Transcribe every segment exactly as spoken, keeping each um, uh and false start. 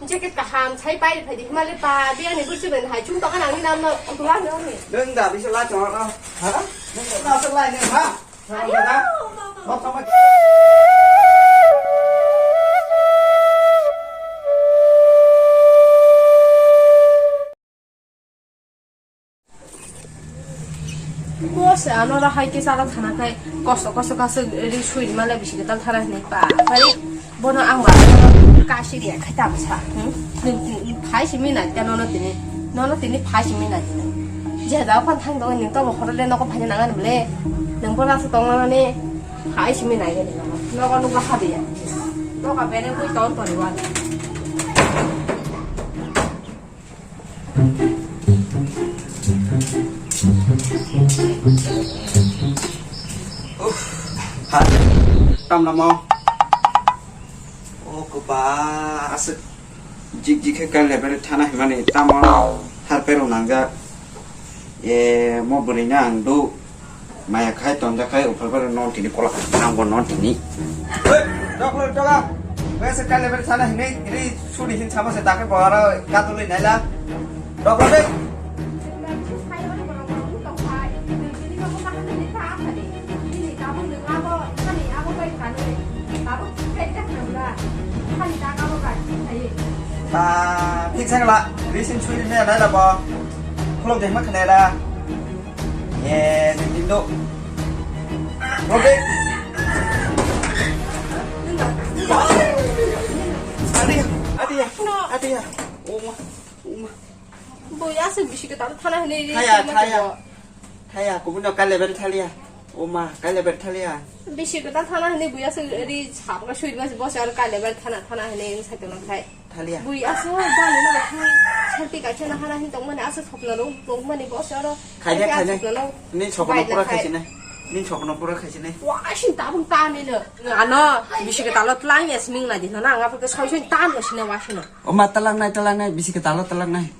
Jacket kaham sai pai phai di himale pa biang ni bursi ben hai chung tong ani nam no kutulang no ni. Nung da bisa lai chong no. Ha? Nung da bisa lai ni ha? Ayo, mama. Bo se ano ra hai ke sala thana khai kosto kosto ka se ri sui ma le bisi tal thara hinai pa. Khai bono ang ba kasi dia khai ta sa. Hmm? Phai simi na ta nono tini. Nono tini phai simi na tini. Je da phan thang do ni to bo horo le noko phai na ngan le. Nung bo la su tong na ni. Hai simi nai gani nogo. Nogo nugo habiya. Nogo bene bui ton ton wa. Uff, ha, tam namo. O kupa asik. Jik jik khe kale bere thana himani tamo harpero nangjak. E mo bwrwi na ang do maya khai tonjak khai uphal bere non tini kola nang bo non tini. Hei, doklo doga. Wese kale bere thana himni ri suri hin sama se takhe bo aro katulwi naila. Doklo de. Ba, thik sang la, reason sui me na la bo. Khulok de ma khne la. Ye, din din do. Khulok de. Adi, adi, adi. Oma, oma. Bo ya se bisi ke talo thana hini. Thaya, thaya. Thaya, kubun no kale bel thalia. Oma, kale bel thalia. Bisi ke talo thana hini bo ya se ri sabga sui ma se bo se ar kale bel thana, thana hini eng sai to na khai. Thalia. Bui aso dali na khai. Santi ka chena hana hin tong mani aso sopna lo tong mani bo se aro. Khai de, khai de. Ni sopna pura khai sine. Ni sopna pura khai sine. Wa asin tabung ta ni no. Ano bisi ke talo tlang ya sming na di na nga pa ke soi soi tan no sine wa sine. Oma talang nai, talang nai, bisi ke talo talang nai.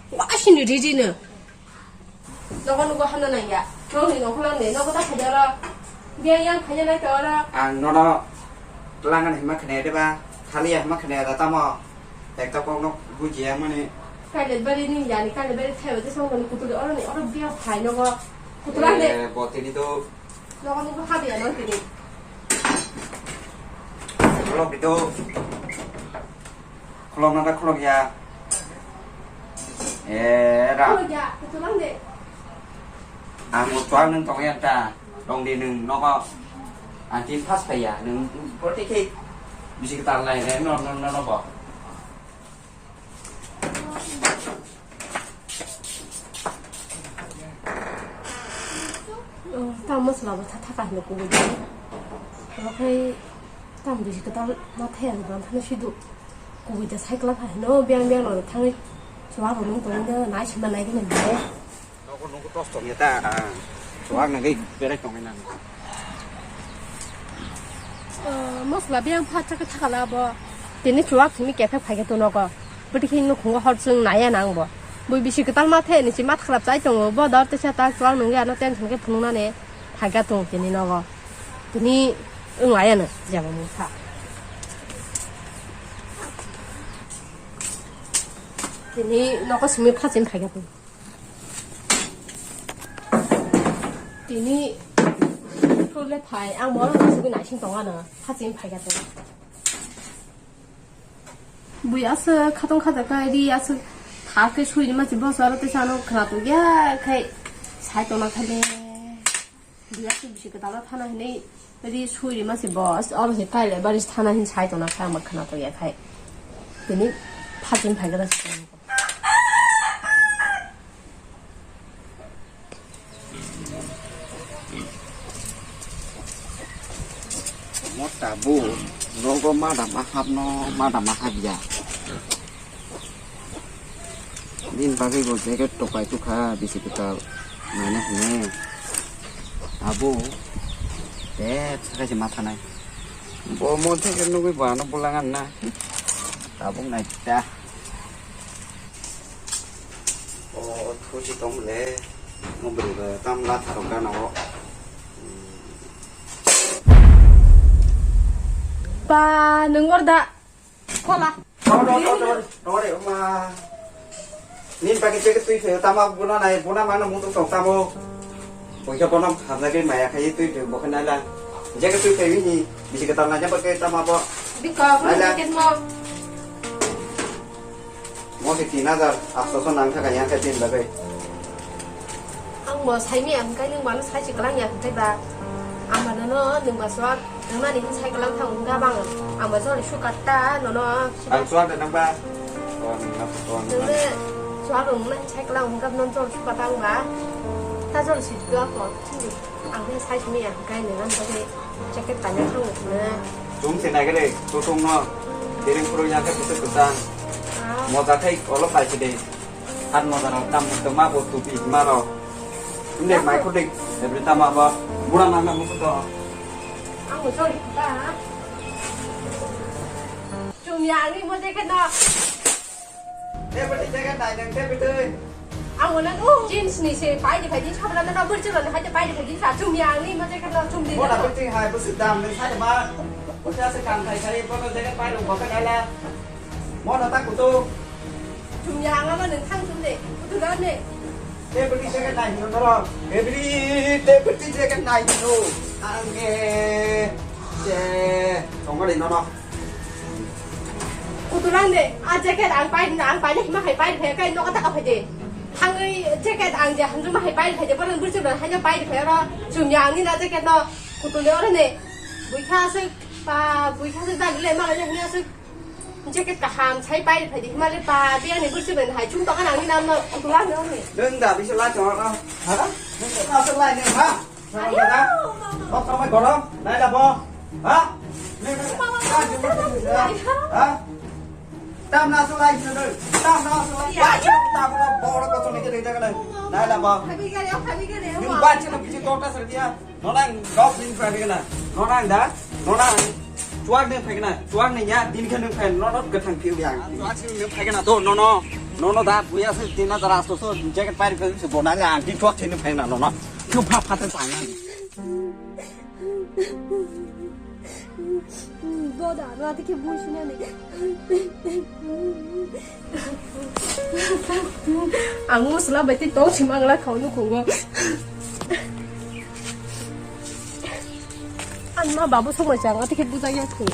Wa sini riri no. Nogo nugo hamna nangya. Nongni nongkholong de, nogo ta khade oro. Biya yang khanya nai to oro. Ang nono langan hima khne de ba, thali ya hima khne da tamo. Ekta kok nok bujiya mani. Kaile bari ni yani, kaile bari thaiba de song ni kutul oro ni oro biya phai nogo. Kutulan de. Eh, botini do. Nogo nugo habiya no tini. Lo bido. Khulok na da khulok ya. Eh, ra. Khulok ya, kutulang de. Ang mo tuang nung tong ya ta. Dong di nung nogo. Antin pas pa ya nung. Berarti ke bisi ketar lai re no no no no bo. Oh, ta masla bo tha thaka hino kubui da. Omo khai tam bisi kwtal ma thaya ni bang thani sidu. Kubui da cycle pha hino biang biang no thangwi chuwa ro nung tong de nai sima nai gini de. Noko noko tos tong ya ta. Chuwa nang gai berai tong nang. Oh, masla biang pha thaka thaka la bo. Tini chuwa simi kethak phai ke tu noko. Bwtwi khe nukhungo hor chwng naiya nang bo. Bui bisi kwtal ma the ni si ma thakrap chai tongo. Bo dor tesa ta chuwak nungya no tension khe phunuknani phaikha tong tini nogo. Tini wng laiya no jeba mungsa. Tini nogo simi phachim phaikha tong. Tini thule phai ang mo no sugwi naising tongano phachim phaikha tong. Bui aswk khatong khajaknai ri aswk thar khe sui rima se boso aro tei sano khwnatung ya khai sai tongna khaile. Bui aswk bisi kwtal o thana hinwi ri sui rima se boss oro se kailai bari thana hin sai tongna khai ama khwnatung ya khai. Tini phachim phai gana se. Mo tabuk nogo madam ahapno madam ahapya. Bini bagwi bo jacket topai tukha bisi kwtal naina hwnwi. Abo bebsa khe se ma thanai. Bo monthai khe nugwi bo ano bulangan na. Tabuk nai ta. O thuchi tong le. Mo bwrwi ba tam la tharo gana o. Ba, nwng or da. Kola. Tore, tore, tore, ma. Nin pagi jacket twi phe tama buna nai, buna mano mutu tong tamo. Boikha bono hamjagwi maya khai twi phe bokhe naila. Jacket twi phe wini bisi ketal naina bagwi tama bo. Bika, bro, naila. Jacket mo. Mo se tin hajar aatso nang thaka yang khe tin bagwi. Ang bo sai mi ang kai nung mano sai si kelang ya kai ba. Ang ba nono nung ba swak nung mani hin sai kelang thang ga bang. Ang ba jol su katta nono. Ang swak da nang ba. Kon na kon. Nung ne swak nung na sai kelang ga non jol su katta ang ba. Ta jol si ga ko. Ang ne sai si mi ya kai nung ang ba jacket tanya thang nung ne. Tum se nai gele, tu tum no. Dering pro ya ke tu tu tang. Ah. Mo ta thai olo pai si de. Hat mojarok tam tongma bo tupi hima rok. Inde mai khudik, ebri tama bo. Bura nang nang mukuto. Ang bo sorry khuda. Chum ya ani mo jacket no. Te bati jacket nai nang te bati. Ang bo nang jeans ni se pai di pai di sabra na bur chula na hai te pai di pai di sa chum ya ani mo jacket no chum di. Mo na bati hai bo se dam nang sai ma. Ko sa se kan khai khai bo jacket pai ro bo ka la. Mo na ta kutu. Chum ya ang ama nung thang chum de, kutu da ne. Te bati jacket nai no no. Te bati, te bati jacket nai no. Ang e. Je. Tong ga de no no. Kutu lang de. A jacket ang pai na ang pai na hima hai pai hai kai no kata ka phai de. Hangui jacket ang je hanju ma hai pai phai de. Boran burchu na hai no pai phai ro. Chum ya ang ni na jacket no. Kutu le oro ne. Bui kha se pa bui kha se da le ma le ne se. Jacket kaham sai pai phai di himale pa biang ni bursi ben hai chung tong ani nam no kulang no ni. Nung da bisa lai chong no. Ha? Nung da bisa lai ni ha? Ayo, mama. Kok sampai gorong, nai da bo. Ha? Nung da. Mama, mama, mama, mama. Ha? Tam na sulai ni nung. Tam na sulai. Ya, ya. Tam na boro ko ni ke de da. Nai da bo. Khabi gare, khabi gare. Nung ba chino bisi kota ser dia. Nonang dok din phai kana. Nonang da. Nonang. Chuak din phai kana. Chuak ni ya din khe nung phai nono gathang phiu yang. Chuak sing nung phai kana to nono. Nono da buya se tin hajar aatso jacket pai phai se bona le ang din chuak sing nung phai kana nono. Chu pha pha ta sang. Boda, no ati ke bushina ne. Ang musla bai tei tong si mangla khau nukhungo. Ang ma babu songma chang ati ke buja ya khu.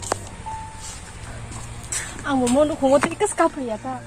Ang mo nukhungo tei kas kapri ya ta.